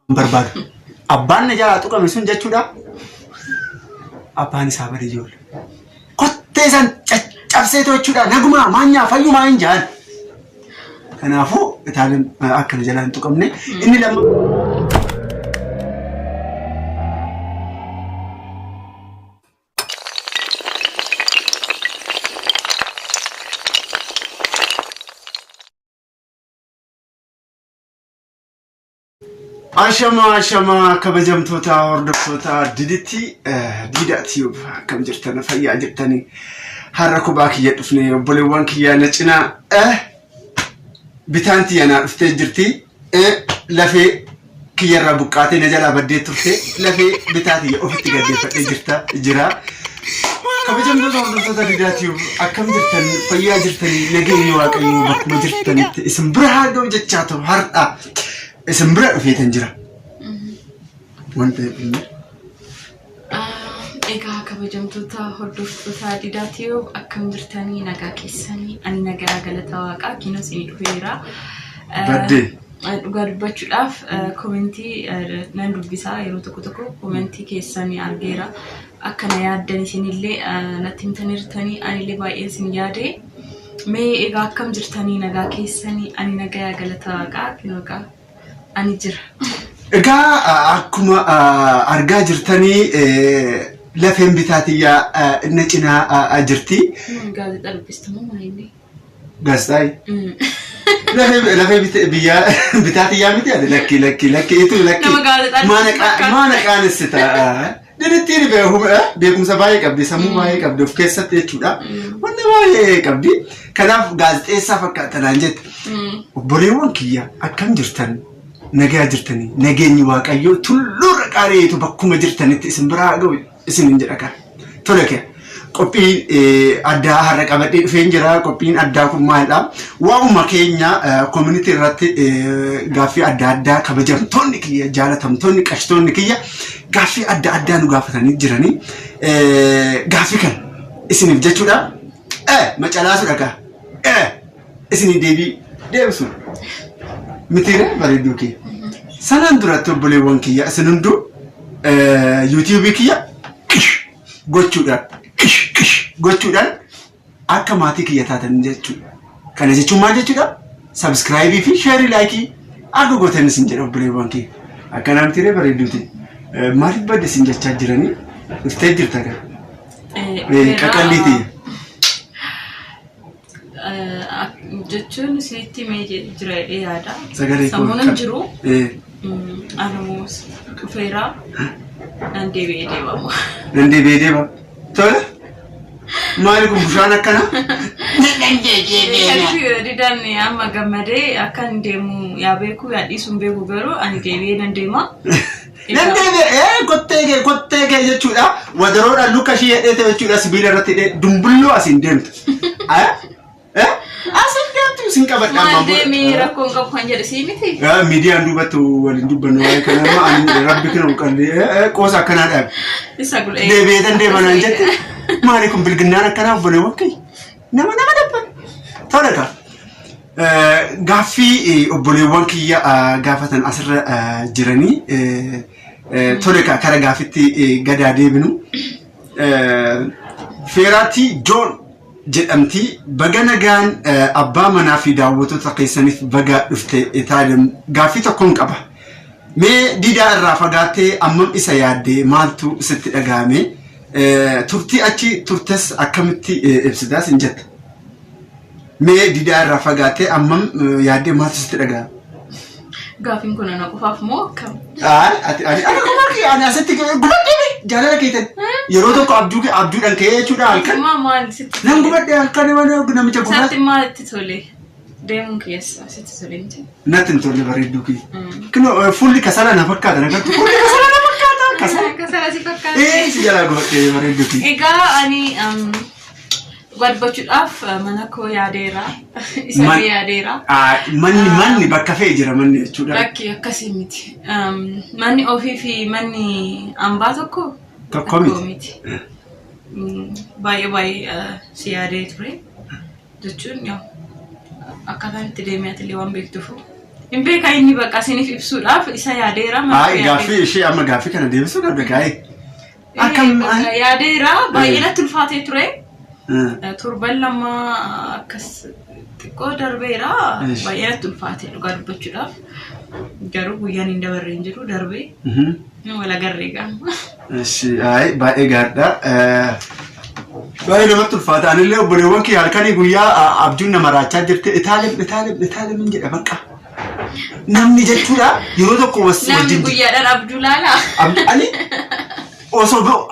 Barbaadu. Abbaan na jalaa tuqame sun jechuudha. Abbaan isaa bade ijoollee. Kottee san caccabseetu jechuudha. Nagumaa maanyaa fayyumaa hin jaan. Kanaafuu Itaaliin akka na jalaa hin tuqamne. Inni lamma. Ashamaa ashamaa kabajamtoota hordoftoota Diditti Diidaa Tiyuub akkam jirtan fayyaa jirtanii har'a kophaa kiyya dhufne obboleewwan kiyya na cinaa bitaan tiyya naa dhuftee jirti lafee kiyyarraa buqqaatee na jalaa baddee turte lafee bitaa tiyya ofitti gaddeeffadhee jirta jira. Kabajamtoota hordoftoota Diidaa Tiyuub akkam jirtan fayyaa jirtanii nageenyi waaqayyoo bakkuma jirtanitti isin bira haa ga'u jechaa ta'u har'a isin bira dhufeetan jira. Wanta inni Egaa kabajamtoota hordoftoota Didaa Tiyuub akkam jirtanii nagaa keessanii ani nagaa galata waaqaa kinoo isinii dhufeera. Baddee. Dhugaa dubbachuudhaaf komentii nan dubbisaa yeroo tokko tokko komentii keessanii argeera. Akka na yaaddan isinillee natti himtaniirtanii anillee baay'een isin yaade. Mee egaa akkam jirtanii nagaa keessanii ani nagaa galata waaqaa kinoo egaa ani jira. Egaa akkuma argaa jirtanii lafeen bitaa tiyyaa na cinaa jirti. Gaazexaa dubbistu moo maal inni? Gaazexaa lafee lafee biyyaa bitaa tiyyaa miti ati lakki lakki lakki itu lakki. Nama gaazexaa Maana dubbisu fakkaata. maana qaanessita. Didittiin beekumsa baay'ee qabdi sammuu baay'ee qabdi of keessatti jechuudha. Wanni baay'ee qabdi. Kanaaf gaazexeessaa fakkaata naan jette. Obboleewwan kiyya akkam jirtan nagaa jirtanii nageenyi waaqayyoo tulluurra qaari'eetu bakkuma jirtanitti isin biraa haa ga'u isinin jedha kan. Tole kee qophiin addaa har'a qabadhee dhufeen jira. Qophiin addaa kun maalidha? Waa'uma keenya koominitii irratti gaaffii adda addaa kabajamtoonni kiyya jaalatamtoonni qashtoonni kiyya gaaffii adda addaa nu gaafatanii jiranii. Gaaffii kana isiniif jechuudha. Macalaasudha kaa. Isinii deebii deebisu. Mitiire bareedduu kiyya. Sanaan duratti obboleewwan kiyya isin hunduu yuutiyuubii kiyya gochuudhaan gochuudhaan akka maatii kiyya taatan jechuudha. Kana jechuun maal jechuudha? Sabskraayibii fi sheerii laayikii akka gootan isin jedha obboleewwan kiyya. Akkanaa mitiire bareedduuti. Maaliif badde isin jechaa jiranii dhuftee jirta gaa. Qaqallii tiyya. Jechuun isinitti himee jira jedhee yaada. Sagalee koo Sammuun hin jiru. Anuu dhufeera. Nan deebi'ee deemamu. Nan deebi'ee deema. Tole. Maali kun bishaan akkana? Nan deebi'ee deema. Didaan amma gammadee akka hin deemu yaa beeku yaa dhiisu hin beeku garuu ani deebi'ee nan deema. Nan deebi'ee kottee kee kottee kee jechuudha. Wadaroodhaan luka ishee hidhee jechuudha sibiila irratti hidhee dumbulloo asiin deemtu. Asiin deemtu isin qabadha. Maal ammaan booda. deemee rakkoon qabu kan jedhe sii miti? Miidiyaan duubatti waliin dubbannu waa'ee kana amma ani rabbi kana qallee qoosa akkanaa dhaabe. Isa gul'ee. Deebi'ee tan deema naan jette. Maali kun bilginnaan akkanaa obboleewwan kiyya. Nama nama dabba. Tole kaa. Gaaffii obboleewwan kiyya gaafatan asirra jiranii tole kaa kara gaaffitti gadaa deebinu. Feeraatii Joon jedhamti. Baga nagaan abbaa manaa fi daawwattoota keessaniif baga dhufte Itaalem gaaffii tokkoon qaba. Mee didaa irraa fagaattee ammam isa yaadde maaltu sitti dhaga'ame? Turtii achi turtes akkamitti ibsitaa sin jetta? Mee didaa irraa fagaattee ammam yaaddee maaltu sitti dhaga'ame? Gaaffiin kun ana qofaaf moo akkam? Ay, ati ani ana kophaa kee ani asitti gubadhee bee jaalala keetan. Yeroo tokko abjuu kee abjuudhaan ka'ee jechuudha halkan. Maa maal sitti Nan gubadhee halkan mana namicha Isaatti gurraacha. maal itti tole? Deemuun keessa sitti tole miti. Natti hin tolle bareedduu kee. Kinoo fuulli kasala na fakkaata na gartu fuulli kasala na fakkaata kasala. Kasala si fakkaata. Ee si jalaa gubadhee bareedduu kee. Egaa ani dhugaa dubbachuudhaaf mana koo yaadeera. Isa yaadeera. Manni manni bakka fe'e jira manni jechuudha. Lakki akkasii miti. Manni ofii fi manni ambaa tokko Tokko miti. Baay'ee baay'ee si yaadee ture. Jechuun yaa akkaataan itti deemee ati illee waan beektuuf. Hin beekaa inni bakka isiniif ibsuudhaaf isa yaadeera. Ayi, gaaffii ishee amma gaaffii kana deebisuu qabda gaa'ee. Akkam Yaadeera, baay'ee natti ulfaatee ture. Torban 2 akkas xiqqoo darbeera. Baay'ee natti ulfaate dhugaa dubbachuudhaaf. Garuu guyyaan hin dabarre hin jiru, darbee. Wal agarree gaama. Ayi, baay'ee gaariidha. Baay'ee namatti ulfaata. Anillee obboleewwan kiyya halkanii guyyaa abjuun nama raachaa jirti. Itaalem, Itaalem, Itaalem hin jedha bakka. Namni jechuudha yeroo tokko Namni wajjin guyyaadhaan abjuu laala. Ani osoo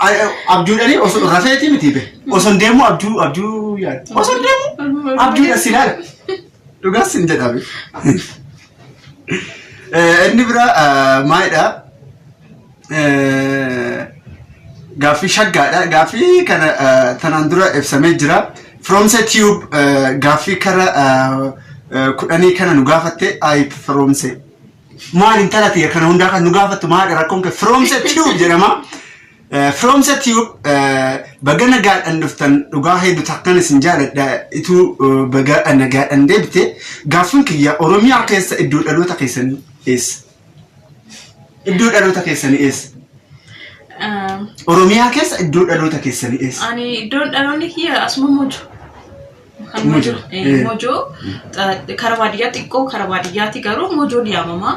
abjuudhani osoo rafeetii miti be. Osoo hin deemu abjuu yaada. Osoo hin deemu abjuudha si ilaala. Dhugaas hin jedhame. Inni biraa maalidha? Gaaffii shaggaadha. Gaaffii kana tanaan dura ibsamee jira. Firoomsee Tube gaaffii kara 10 kana nu gaafatte. Ayi, Firoomsee. Maal intala tiyya kana hundaa kan nu gaafattu, maali rakkoon kee? Firoomsee Tube jedhama. Firoomsee Tube, baga nagaadhaan dhuftan, dhugaa hedduu takkan isin jaaladha, ituu baga nagaadhaan deebite. Gaaffiin kiyya, Oromiyaa keessa iddoo dhaloota keessanii eessa? Iddoo dhaloota keessanii eessa? Oromiyaa keessa iddoo dhaloota keessanii eessa? Ani iddoon dhaloonni kiyya asuma Mojo. Kan Mojo. Mojo kara baadiyyaa xiqqoo, kara baadiyyaati garuu Mojoon yaamama.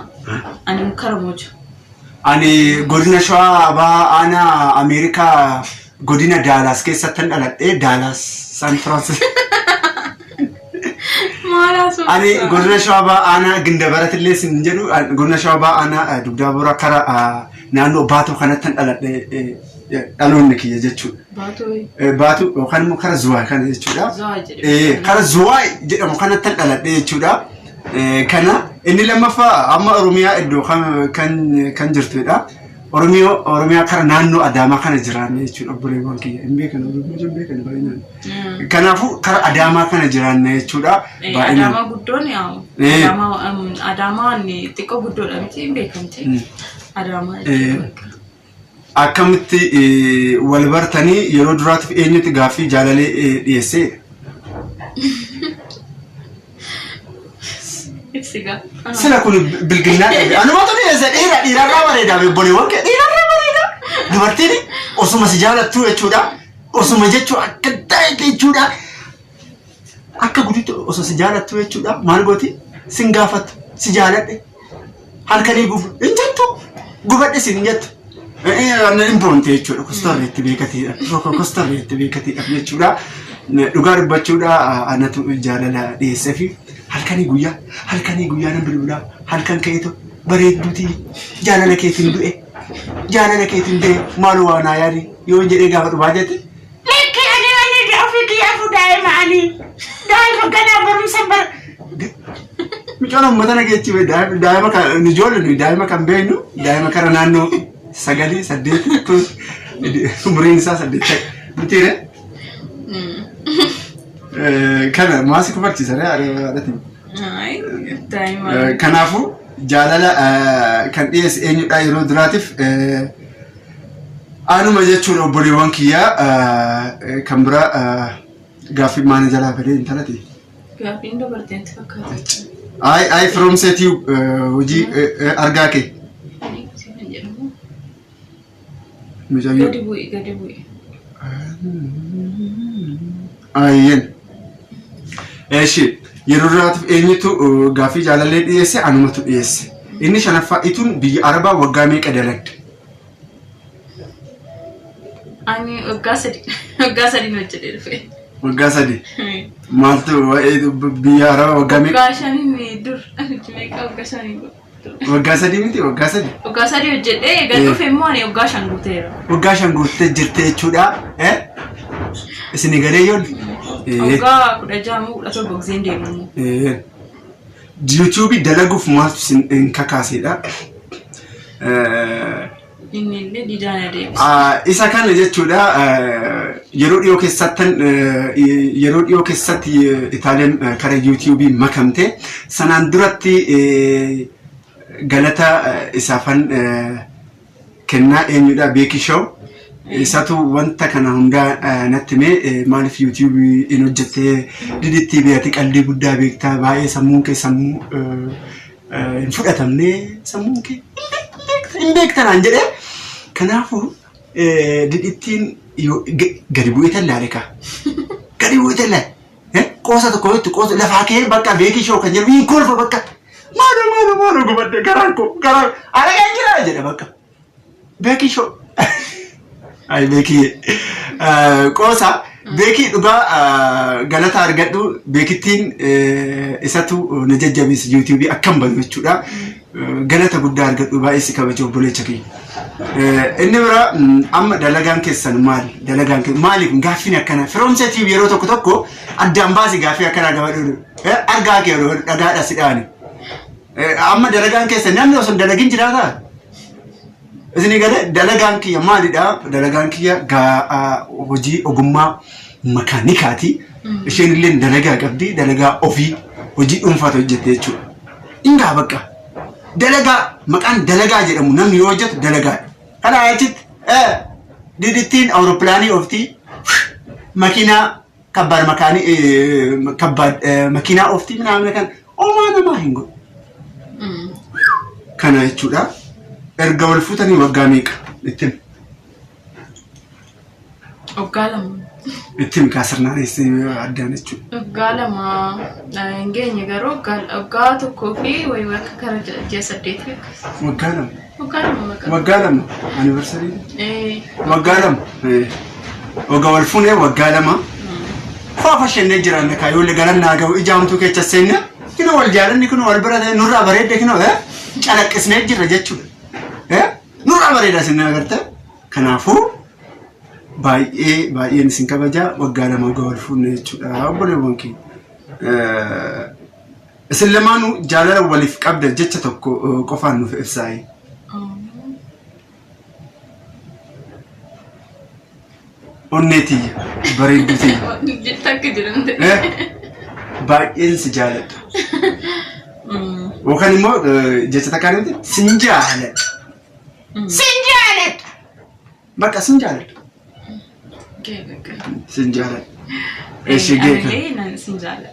Ani kara Mojo. Ani godina Shawaa Bahaa, aanaa Ameerikaa, godina Daalaas keessatti dhaladhee, Daalaas San Francisco. Maal haasofta? Ani godina Shawaa Bahaa aanaa Gindabaratillee sin jedhu, godina Shawaa Bahaa aanaa Dugdaa Booraa kara naannoo Baatuu kanatti dhaladhee, dhaloonni kiyya jechuudha. Baatoo. Baatuu yookaan immoo kara Zuwaay kana jechuudha. Zuwaay jedhama. Kara Zuwaay jedhamu kanatti dhaladhee jechuudha. Kana inni lammaffaa amma Oromiyaa iddoo kan jirtudha. Oromiyaa kara naannoo Adaamaa kana jiraanne jechuudha, obboleewwan kiyya. Hin beekan, Oromiyaa hin beekan baay'inaan. Kanaafuu kara Adaamaa kana jiraanne jechuudha. Baay'inaan. Adaamaa guddoon yaa'u. Adaamaan xiqqoo guddoodha miti, hin beekamti. Adaamaa jechuudha. Akkamitti wal bartanii? Yeroo duraatiif eenyutti gaaffii jaalalee dhiyeessee? Ibsigaa. Sila kun bilginnaa dhabe. Anumatu dhiyeesse, dhiira dhiirarraa bareeda, obboleewwan kee dhiirarraa bareeda. Dubartiin osuma si jaalattuu jechuudha. Osuma jechuu akka ta'e jechuudha. Akka guditti osoo si jaalattuu jechuudha. Maal gooti? Sin gaafattu. Si jaaladhe. Halkanii gufu hin jettu. Gubadhe sin hin jettu. Hin boonte jechuudha. Kostarri itti beekateedha. Kostarri itti beekateedha jechuudha. Dhugaa dubbachuudha, anatu jaalala dhiyeessee fi halkanii guyyaa, halkanii guyyaa nan bilbilaa, halkan ka'eetu bareedduutii jaalala keetiin du'e, jaalala keetiin du'e, maaloo waa naa yaadi yoo jedhee gaafa dhumaa jette, lakki, ani ofii kiyyaafuu daa'ima, ani daa'ima ganaa barumsa bara. Mucaan uummata nageechi daa'ima kan ijoollee nuyi daa'ima kan beeknu daa'ima kara naannoo 9, 8, umriin isaa 8 ta'e mitiire. Kana maasi kufachiisa haadhatiin. Daa'ima. Kanaafuu jaalala kan dhiyeesse eenyudha yeroo duraatiif? Anuma jechuudha, obboleewwan kiyyaa. Kan biraa gaaffii maana jalaa fedhee intalati. Gaaffiin dabarteetti fakkaata. Ayi, ayi, firoomseetii hojii argaa kee. Ani kan jedhamu. Mucayyoo. Gadi bu'i, gadi bu'i. Ayyeen. Eeshi, yeroo duraatiif eenyutu gaaffii jaalallee dhiyeesse? Anumatu dhiyeesse. Inni shanaffaa, ituun biyya Arabaa waggaa meeqa dalagde? Ani waggaa 3, waggaa 3 hojjedhee dhufe. Waggaa 3. Maaltu waa'ee biyya Arabaa waggaa meeqa? Waggaa 5n dur meeqa, waggaa 5. Waggaa 3 miti, waggaa 3. Waggaa 3 hojjedhee egaa dhufe immoo ani waggaa 5 guuteera. Waggaa 5 guuttee jirte jechuudha. Isin galee yoon? Waggaa 16 moo 17 giseen deemu immoo. YouTube dalaguuf maaltu isin hin kakaasedha? Inni illee didaan adeemsa. Isa kana jechuudha, yeroo dhiyoo keessatti Itaaliyaan kara YouTube makamte. Sanaan duratti galata isaafan kennaa, eenyudha, Beekii Show. Isatu wanta kana hundaa natti himee, maaliif YouTube hin hojjettee diditti beekati, qalbii guddaa beektaa, baay'ee sammuun kee sammuu Hin fudhatamne sammuun kee hin beekta naan jedhee. Kanaafuu didhittiin gadi bu'ee tallaale kaa. Gadi bu'ee tallaale. Qoosa tokko itti qoosa lafaa kee bakka beekii shoo kan jedhu hin kolfa bakka. Maalo maalo maalo gubadde garaan koo garaan alagaan jira jedha bakka. Beekii shoo. Ay beekii qoosa beekii dhugaa galata argadhu beekittiin isatu na jajjabeessa yuutuubii akkam banu jechuudha. Galata guddaa argadhu baay'ee si kabaja obboleecha kiyya. Inni biraa amma dalagaan keessan maali? Dalagaan keessan maali kun gaaffiin akkana? Firoomsa TV yeroo tokko tokko addaan baasi gaaffii akkanaa gaba argaa kee dhagaadha si dhaani. Amma dalagaan keessan namni osoo hin dalagin jiraataa? Isin galee dalagaan kiyya maalidha? Dalagaan kiyya hojii ogummaa makaanikaati. Isheen illee dalagaa qabdi. Dalagaa ofii hojii dhuunfaatu hojjette jechuudha. Ingaa bakka dalagaa maqaan dalagaa jedhamu namni yoo hojjetu dalagaadha. Kanaa achitti didittiin awurooppilaanii oofti makiinaa kabbaad makaanii kabbaad makiinaa oofti minaa kan omaa namaa hin godhu. Kana jechuudha. Erga wal fuutanii waggaa meeqa? Ittiin Waggaa 2. Ittiin kaasirnaan addaan jechuudha. Waggaa 2 hin geenye garuu waggaa 1 fi wayii akka kara ji'a 8 akkas. Waggaa 2. Waggaa 2 maqaa. Waggaa 2 anniversary. Waggaa 2. Waggaa wal fuunee waggaa 2. Faafa shennee jiraanne kaayoolee galannaa gahu ijaamtuu keessa seenne kinoo wal jaalanni kinoo wal bira ta'e nurraa bareedde kinoo calaqqisnee jirra jechuudha. Nurraa bareeda isin agarte. Kanaafuu baay'ee baay'een isin kabaja waggaa 2 waggaa wal fuunne jechuudha obboleewwan keenya. Isin lamaanuu jaalala waliif qabdan jecha tokko qofaan nuuf ibsaayi. Onnee tiyya bareedduu tiyya. Jetta akka jiran ta'e. Baay'een si jaaladha. Yookaan immoo jecha takkaan miti sin jaaladha. Sin jaaladha. Bakka sin jaaladha. Gee bakka. Sin jaaladha. Eshi gee kan. Anillee nan sin jaaladha.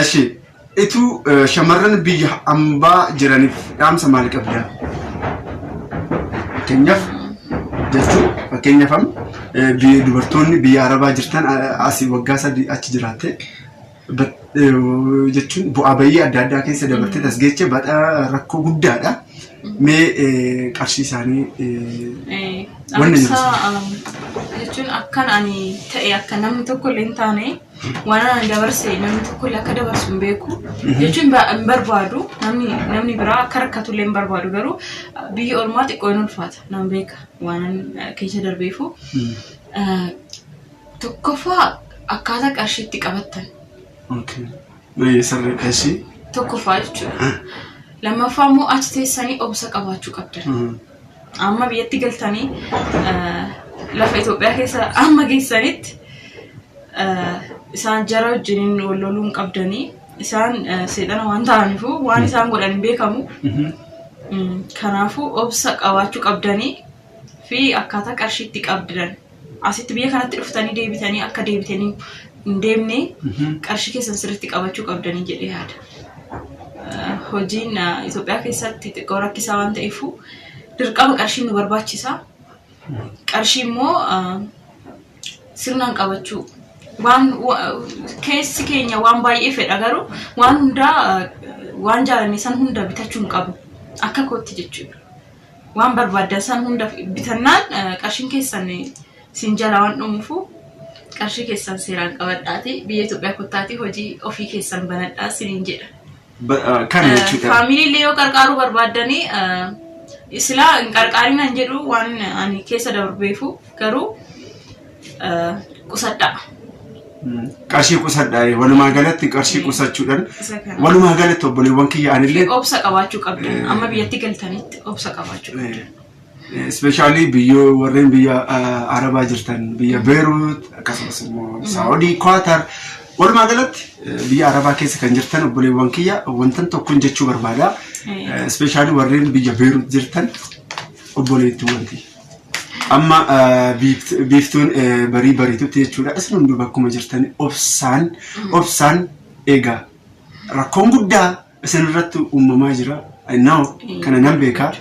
Eshi ituu shamarran biyya ambaa jiraniif dhaamsa maal qabda? Fakkeenyaaf jechuun fakkeenyaaf amma biyya dubartoonni biyya arabaa jirtan asii waggaa 3 achi jiraatte jechuun bu'aa bayii adda addaa keessa dabartee tas geeche badhaa rakkoo guddaadha. Mee qarshii isaanii wanni jiru. Dhaamsa jechuun akkan ani ta'e akka namni tokko illee hin taane waan ani dabarse namni tokko illee akka dabarsu hin beeku jechuun hin barbaadu namni biraa akka rakkatu illee hin barbaadu garuu biyyi ormaa xiqqoo hin ulfaata nan beeka waan ani keessa darbeefu. Tokkoffaa akkaataa qarshii itti qabattan. Okay. Baay'ee sirriidha ishii. Tokkoffaa jechuudha. Lammaffaa immoo achi teessanii obsa qabaachuu qabdan. Amma biyyatti galtanii lafa Itoophiyaa keessa amma geessanitti isaan jara wajjiniin wal loluu hin qabdanii. Isaan seexana waan ta'aniifu waan isaan godhan hin beekamu. Kanaafuu obsa qabaachuu qabdanii fi akkaataa qarshii itti qabdan asitti biyya kanatti dhuftanii deebitanii akka deebitanii hin deemne qarshii keessan sirriitti qabachuu qabdanii jedhee yaada. Hojiin Itoophiyaa keessatti xiqqoo rakkisaa waan ta'eef dirqama qarshiin nu barbaachisa. Qarshii immoo sirnaan qabachuu waan keessi keenya waan baay'ee fedha garuu waan hundaa waan jaalanne san hunda bitachuu hin qabnu akka kootti jechuudha. Waan barbaaddan san hunda bitannaan qarshiin keessan sin jala waan dhumuufu qarshii keessan seeraan qabadhaati biyya Itoophiyaa kottaati hojii ofii keessan banadhaa siniin jedha. Kana jechuudha. Faamilii illee yoo qarqaaruu barbaaddanii silaa hin qarqaarinaan jedhu waan ani keessa darbeefu garuu qusadhaa. Qarshii qusadhaa walumaa galatti qarshii qusachuudhaan Isa kana. walumaa galatti obboleewwan kiyya anillee Obsa qabaachuu qabdan. Amma biyyatti galtanitti obsa qabaachuu qabdan. Especially biyyoo warreen biyya Arabaa jirtan biyya Beirut akkasumas immoo Saawudii, Kwaatar walumaa galatti biyya Arabaa keessa kan jirtan obboleewwan kiyya wantan tokkon jechuu barbaada. Especially warreen biyya Beirut jirtan obboleettiiwwan kiyya. Amma biiftuun barii bariitutti jechuudha. Isin hunduu bakkuma jirtan obsaan obsaan eegaa. Rakkoon guddaa isin irratti uumamaa jira. Now kana nan beekaa.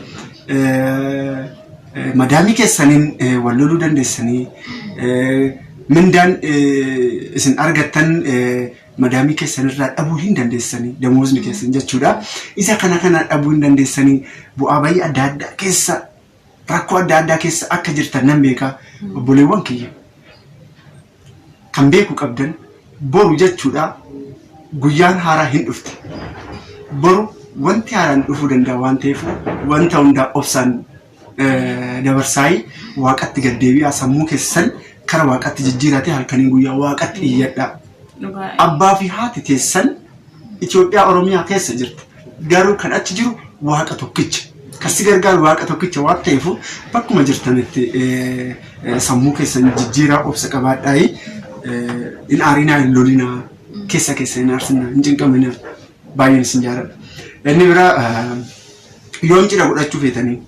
Madaamii keessaniin wal loluu dandeessanii, mindaan isin argattan madaamii keessan irraa dhabuu hin dandeessanii, damoosni keessan jechuudha. Isa kana kana dhabuu hin dandeessanii, bu'aa bayii adda addaa keessa, rakkoo adda addaa keessa akka jirtan nan beekaa, obboleewwan kiyya. Kan beeku qabdan, boru jechuudha guyyaan haaraa hin dhufte. Boru wanti haaraan dhufuu danda'a waan ta'eef, wanta hundaa obsaan dabarsaayii waaqatti gad deebi'aa, sammuu keessan kara waaqatti jijjiiratee halkanii guyyaa waaqatti iyyadhaa. Abbaa fi haati teessan Itoophiyaa Oromiyaa keessa jirti. Garuu kan achi jiru waaqa tokkicha. Kan si gargaaru waaqa tokkicha waan ta'eef, bakkuma jirtanitti sammuu keessan jijjiiraa, obsa qabaadhaayi. Hin aarinaa, hin lolinaa, keessa keessa hin aarsinaa, hin cinqaminaa. Baay'een isin jaalladha. Inni biraa, yoom cidha godhachuu feetanii?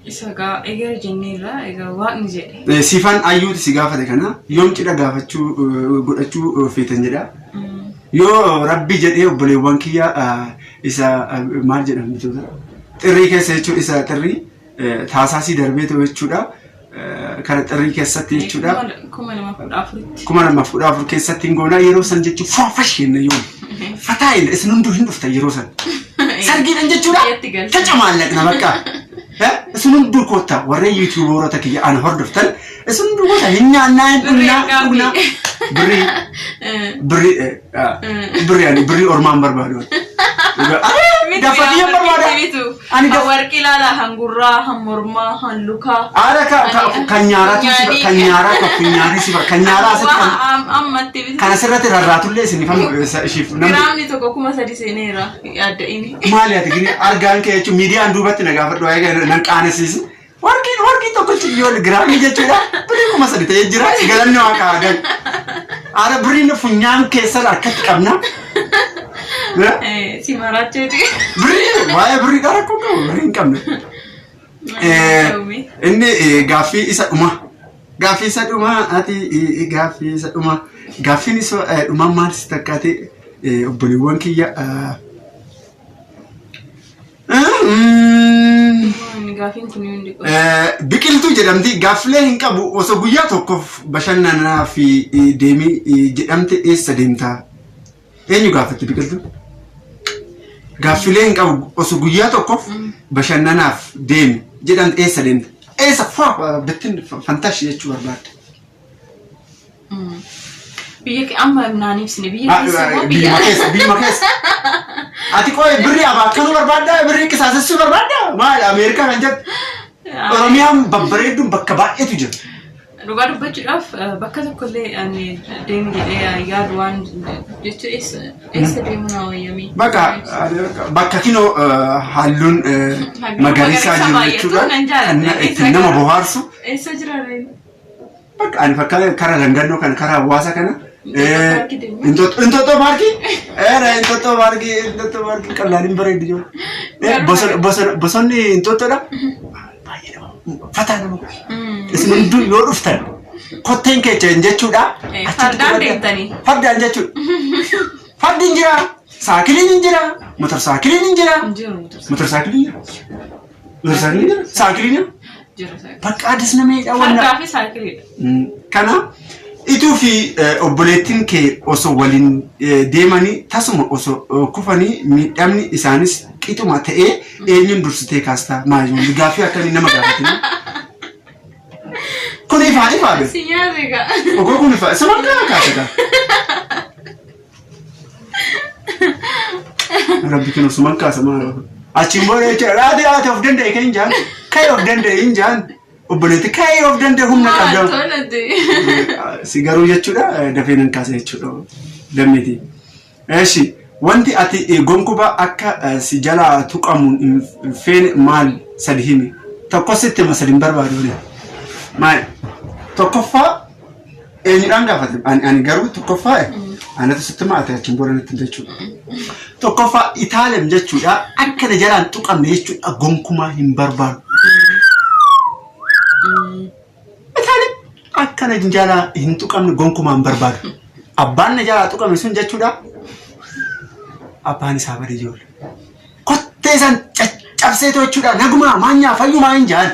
Isa gaa egaa jenneerra, egaa waaqni jedhe. Sifaan ayyuuti si gaafate kana, yoom cidha gaafachuu godhachuu feetan jedha. Yoo rabbi jedhee, obboleewwan kiyya, isa maal jedhamu, xirrii keessa jechuudha, isa xirrii taasaasii darbee ta'u jechuudha. Kara xirrii keessatti jechuudha. 2014tti. 2014 keessatti hin goonaa yeroo san jechuun faafash jenna, yoom fataa jenna, isin hunduu hin dhuftan yeroo san. Sargiidhaan jechuudha. Biyyatti galcha. Taca maallaqna bakka. Isin hunduu koottaa, warreen yuutuuboorota kiyya ana hordoftan, isin hunduu koottaa, hin nyaannaa, hin dhugnaa dhugnaa. Birrii birrii birrii ani birrii ormaan barbaadu. Dafa kiyya barbaada. Ani warqii ilaalaa, hangurraa, han mormaa, han lukaa. Aara kan nyaaraatu si kan nyaaraa, kan funyaarii si kan nyaaraa asitti kan Ammatti bitu. Kan asirratti rarraatullee isin ishiif namni Giraamni tokko 3000 seeneera yaadda inni. Maali ati gini argaan kee jechuun miidiyaan duubatti na gaafadhu, waa'ee nan qaanessiisi. Warqiin warqii tokko yoo giraamii jechuudha birrii 3000 ta'ee jira, galanni waaqa haa galu. Aara birriin funyaan keessan harkatti qabna. Si maraacheeti. Birrii, waa'ee birrii rakkoo qabu, birrii hin qabne. Inni gaaffii isa dhuma. Gaaffii isa dhuma, ati gaaffii isa dhuma. Gaaffiin isa dhumaa maal si takkaate, obboleewwan kiyya? Gaaffiin kun hundi qofa. Biqiltuu jedhamti. Gaaffilee hin qabu, osoo guyyaa tokkoof bashannanaa fi deemii jedhamte eessa deemtaa? Eenyu gaafatti biqiltuu? Gaaffilee hin qabu, osoo guyyaa tokkoof bashannanaaf deemi jedhamte eessa deemta? Eessa faa bittin fantash jechuu barbaadda? Biyya amma naan ibsine, biyya keessa moo biyya? Biyyuma keessa, biyyuma keessa. Ati qoy, birrii abaakkanuu barbaaddaa? Birrii qisaasessuu barbaaddaa? Maali Ameerikaa kan jettu? Oromiyaan babbareedduun bakka baay'eetu jira. Dhugaa dubbachuudhaaf, bakka tokkollee ani deemu jedhee yaadu waan jechuun eessa eessa deemu naa wayyamii. Bakka bakka kinoo halluun Halluun magariisaa magariisa jiru baay'atu jechuudha. nan jaalladha. Kan ittiin nama bohaarsu. Eessa jira ree? Bakka ani fakkaata karaa Langannoo kana, karaa hawaasa kana. Inxooxxoo paarkii deemu. Inxooxxoo paarkii? Era Inxooxxoo paarkii, Inxooxxoo paarkii qallaaliin bareedu jiru. Bosonni Inxooxxoodha. Baay'ee nama fataa nama godha. Isin hunduu yoo dhuftan kotteen keessa hin jechuudha. Achitti Fardaan qubadhaa. deemtanii. Fardaan jechuudha. Fardi hin jira, saakiliin hin jira, motorsaakiliin hin jira. Hin jiru motorsaayikilii. Motorsaakiliin jira. Motorsaakiliin jira, saakiliin jira. Jiru saayikilii. Bakka addis nama hidha wanna. Fardaa fi saayikiliidha. Kana ituu fi obboleettiin kee osoo waliin deemanii tasuma osoo kufanii, miidhamni isaanis qixuma ta'ee, eenyuun dursitee kaastaa? Maali gaaffii akkamii nama gaafatini? Kun ifaa ifaa be. Si nyaate egaa. Ogoo kun ifaa isa bakka kaase gaa. Rabbi kun osuman kaasa maal? Achiin booda jechuudha ati ati of danda'e kan hin jaan, ka'ee of danda'e hin jaan, obboleetti ka'ee of danda'e humna Maal qabda. tolate? Si garuu jechuudha dafee nan kaasa jechuudha dammeeti. Eshi, wanti ati gonkuba akka si jalaa tuqamuun hin feene maal, sadi himi. Tokko sitti hima, sadi hin barbaadu ani. Maal? Tokkoffaa eenyudhaan gaafate? Ani garuu tokkoffaa anatu sitti hima, ati achiin booda natti himta jechuudha. Tokkoffaa Itaalem jechuudha, akka na jalaan tuqamne jechuudha gonkumaa hin barbaadu. Itaalem akka na jalaa hin tuqamne gonkumaa hin barbaadu. Abbaan na jalaa tuqame sun jechuudha. Abbaan isaa bari ijoollee. Kottee isaan caccabsee to'achuudha. Nagumaa maanyaa fayyumaa hin jaan.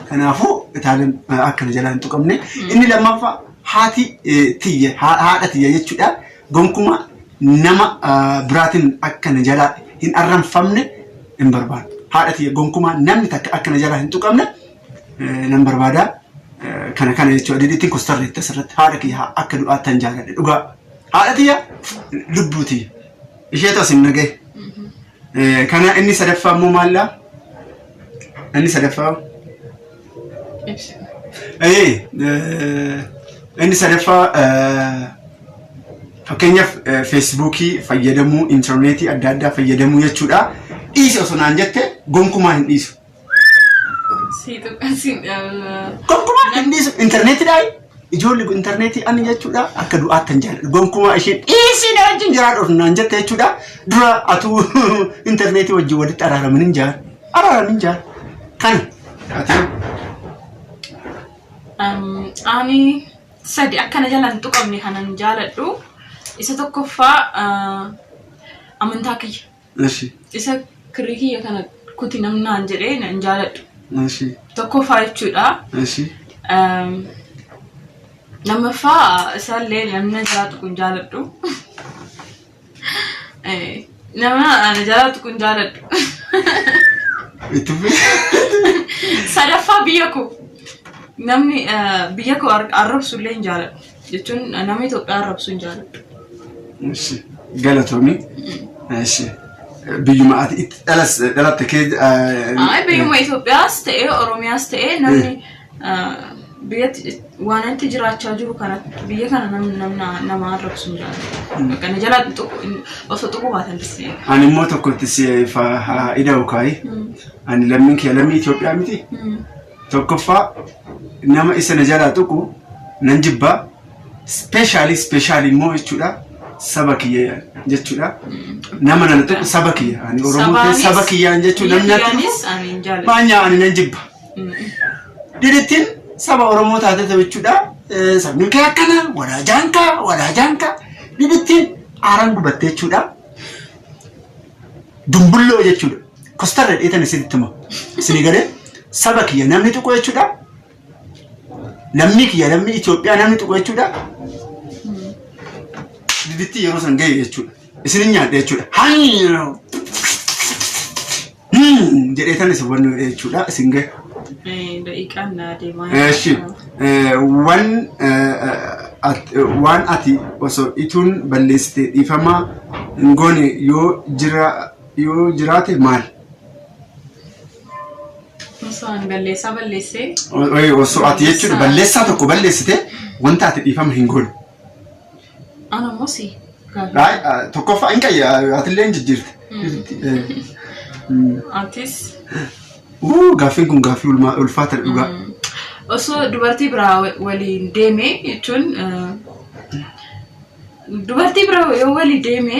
Kanaafuu itaaleen akkana jalaa hin tuqamne. Inni lammaffaa haati tiyya haadha tiyya jechuudha. Gonkumaa nama biraatiin akkana jalaa hin arranfamne hin barbaadu. Haadha tiyya gonkumaa namni takka akkana jalaa hin tuqamne nan barbaada. Kana kana jechuudha. Didittiin kostarreetti asirratti haadha kiyya akka du'aatti hin jaalladhe dhugaa. Haadha tiyya lubbuu tiyya. Isheetu asin nagaye. Kana inni sadaffaa immoo maallaa? Inni sadaffaa Ibsi. Inni sadaffaa fakkeenyaaf feesbuukii fayyadamuu, intarneetii adda addaa fayyadamuu jechuudha. Dhiisi osoo naan jette gonkumaa hin dhiisu. Si tuqa si Gonkumaa hin dhiisu. Intarneetiidhaa ijoolli intarneetii ani jechuudha akka du'aatti hin jaalladhu. Gonkumaa isheen dhiisii na wajjin jiraadhu osoo naan jette jechuudha. Dura atuu intarneetii wajjin walitti araaramin hin jaalladhu. Araaramin hin jaalladhu. Kana ati Ani sadi akkana jala hin tuqamne kanan jaaladhu. Isa tokkoffaa amantaa kiyya. Eshi. Isa kirrii kiyya kana kuti namnaan jedhee hin jaaladhu. Eshi. Tokkoffaa jechuudha. Eshi. Lammaffaa isaallee namni na jalaa tuqu hin jaaladhu. Nama na jalaa tuqu hin jaaladhu. Itti fufi. Sadaffaa biyya koo. Namni biyya koo arrabsu illee hin jaaladhu. Jechuun nama Itoophiyaa arrabsu hin jaaladhu. Eshi. Galatoomi. Eshi. Biyyuma ati itti dhalas dhalatte kee. Ay, biyyuma Itoophiyaas ta'ee Oromiyaas ta'ee namni biyyatti waan itti jiraachaa jiru kana biyya kana namni nama arrabsu hin jaalladhu. Bakka na jalaa osoo tuquu baatan disnee. Ani immoo tokko itti si haa ida'u kaayi. Ani lammiin kiyya lammii Itoophiyaa miti. Tokkoffaa nama isa na jalaa tuqu nan jibbaa. Speeshaalii speeshaalii immoo jechuudha saba kiyya jechuudha. Nama nana tuqu saba kiyya. Ani Oromoo ta'e saba kiyyaan jechuun namni natti dhufu Biyyaanis ani hin jaalladhu. maanyaa ani nan jibba. Didittiin saba Oromoo taate jechuudha. Sabni kee akkana walaa jaankaa walaa jaankaa. Didittiin aaraan gubatte jechuudha. Dumbulloo jechuudha. Kostarra dheetan isinitti hima. Isinii galee saba kiyya namni tuqu jechuudha. Lammii kiyya lammii Itoophiyaa namni tuqu jechuudha. Didittii yeroo san gahe jechuudha. Isinin nyaadha jechuudha. Hayyi! Jedhee tan isin wanni godhe jechuudha. Isin gahe. Daqiiqaan na deemaa. Eshi wan waan ati osoo ituun balleessite dhiifama hin goone yoo jira yoo jiraate maal? Osoo ani balleessaa balleessee. Osoo ati jechuudha balleessaa tokko balleessite wanta ati dhiifama hin goone. Ana immoo si. Ay, tokkoffaa hin qayya atillee hin jijjiirte. Atis. Gaaffiin kun gaaffii ulfaata dhugaa. Osoo dubartii biraa waliin deeme jechuun dubartii biraa yoo waliin deeme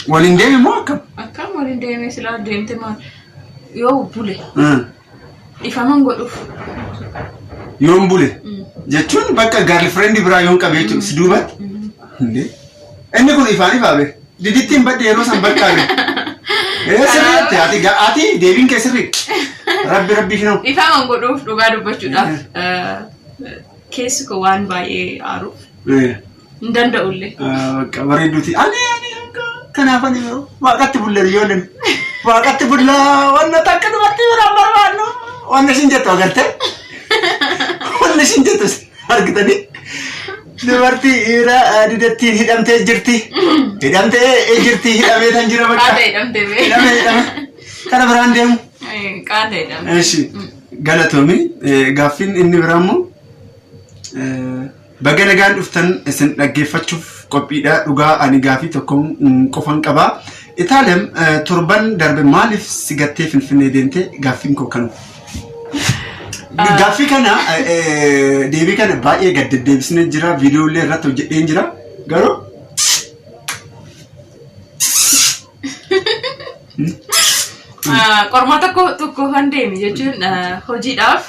Waliin deeme moo akkam? Akkam waliin deeme silaa deemte maal yoo bule dhifaman godhuuf. Yoon bule jechuun bakka girlfriend biraa yoon qabe jechuudha si duubatti. Indee. Inni kun ifaan ifaa be. Didittiin badde yeroo san bakka be. Ee sirriitti ati ati deebiin kee sirrii. Rabbi rabbi shinoo. Dhifaman godhuuf dhugaa dubbachuudhaaf keessi koo waan baay'ee aaruuf hin danda'ullee. Bakka bareedduuti. Ani ani akka kanaaf ani yeroo waaqatti bulla ijoolleen. Waaqatti bulla wanna takka dubartii biraan barbaadnu. Wanna isin jettu agartee? Wanna isin jettu argitanii? Dubartii dhiira didattiin hidhamtee jirti. Hidhamtee jirti hidhamee tan jira bakka. Qaada hidhamtee bee. Hidhamee hidhame. Kana biraan deemu. Qaada hidhamte. Eshi galatoomi. Gaaffiin inni biraa immoo baga nagaan dhuftan isin dhaggeeffachuuf qophiidha. Dhugaa ani gaafii tokko qofan qaba. Itaalem torban darbe maaliif si gattee Finfinnee deemte gaaffiin koo kanuma. Gaaffii kana deebii kana baay'ee gad deddeebisnee jira. Viidiyoolee irratti hojjedheen jira. Garuu Qormaata tokko kan deeme jechuun hojiidhaaf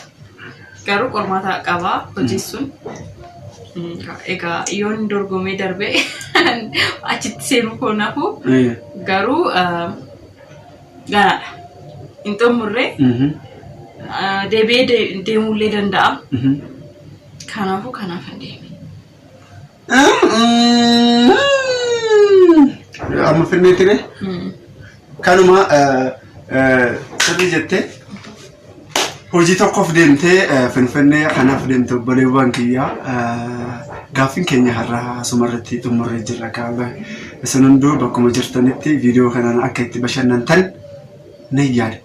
garuu qormaata qaba hojiin sun. Egaa yoon dorgomee darbee achitti seenuu koo nafu garuu ganaadha. Hin xumurre deebi'ee deemuullee danda'a. Kanaafuu kanaaf hin deeme. Amma finneetti ree? Kanuma sirrii jettee hojii tokkoof deemtee Finfinnee kanaaf deemte obboleewwan kiyyaa gaaffiin keenya har'a asumarratti xumurree jirra kaaba. Isin hunduu bakkuma jirtanitti viidiyoo kanaan akka itti bashannantan nan yaada.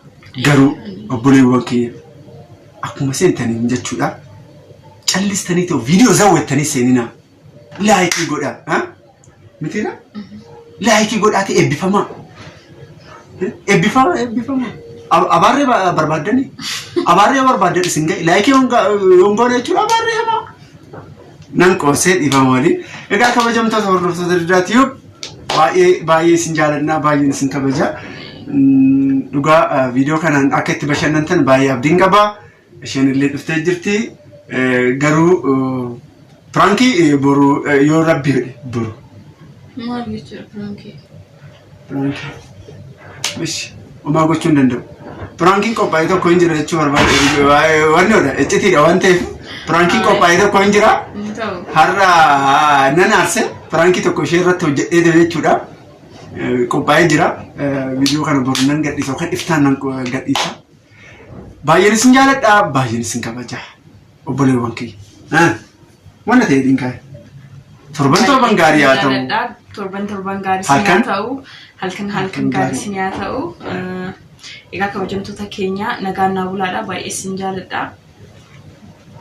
Garuu obboleewwan kiyya akkuma seentaniin jechuudha. Callistanii ta'u viidiyoo zawwattanii seeninaa. Laayikii godhaa. Mitiira? Laayikii godhaati eebbifamaa. Eebbifamaa eebbifamaa. Abaarree barbaaddanii? Abaarree yoo barbaaddan isin ga'e laayikii yoon goone jechuudha abaarree hamaa. Nan qoosee dhiifama waliin. Egaa kabajamtoota hordoftoota Diddaa Tube baay'ee baay'ee isin jaalannaa baay'een isin kabaja. Dhugaa viidiyoo kanaan akka itti bashannantan baay'ee abdiin qaba. Isheen illee dhuftee jirti. Garuu piraankii boru yoo rabbi jedhe boru. Maal jechuudha piraankii? Piraankii. Ishi homaa gochuu hin danda'u. Piraankiin qophaa'e tokko hin jira jechuu barbaade. Wanni oda iccitiidha waan ta'eef piraankiin qophaa'e tokko hin jira. Hin ta'u. Har'a nan aarse piraankii tokko ishee irratti hojjedhee ture jechuudha. Qophaa'ee jira. Viidiyoo kana boru nan gadhiisa yookaan iftaan nan gadhiisa. Baay'een isin jaaladha, baay'een isin kabaja. Obboleewwan kiyya. Wanna ta'e dhiin kaa'e. Torban torban gaarii haa ta'u. Jaaladha. Torban torban gaarii sin haa Halkan? ta'u. Halkan halkan gaarii sin haa ta'u. Egaa kabajamtoota keenya nagaan naa bulaadha. Baay'ee isin jaaladha.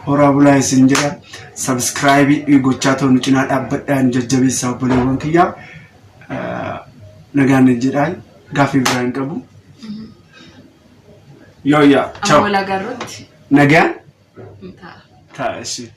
Horaa bulaa isin jedha. Sabskraayibii gochaa ta'u nu cinaa dhaabbadhaa nu jajjabeessaa obboleewwan kiyya. Nagaan jedhaa gaaffii biraa hin qabu. Yoo yaa. Amma Ciao. wal agarrutti Nagaan hin ta'a. ta'a ishee.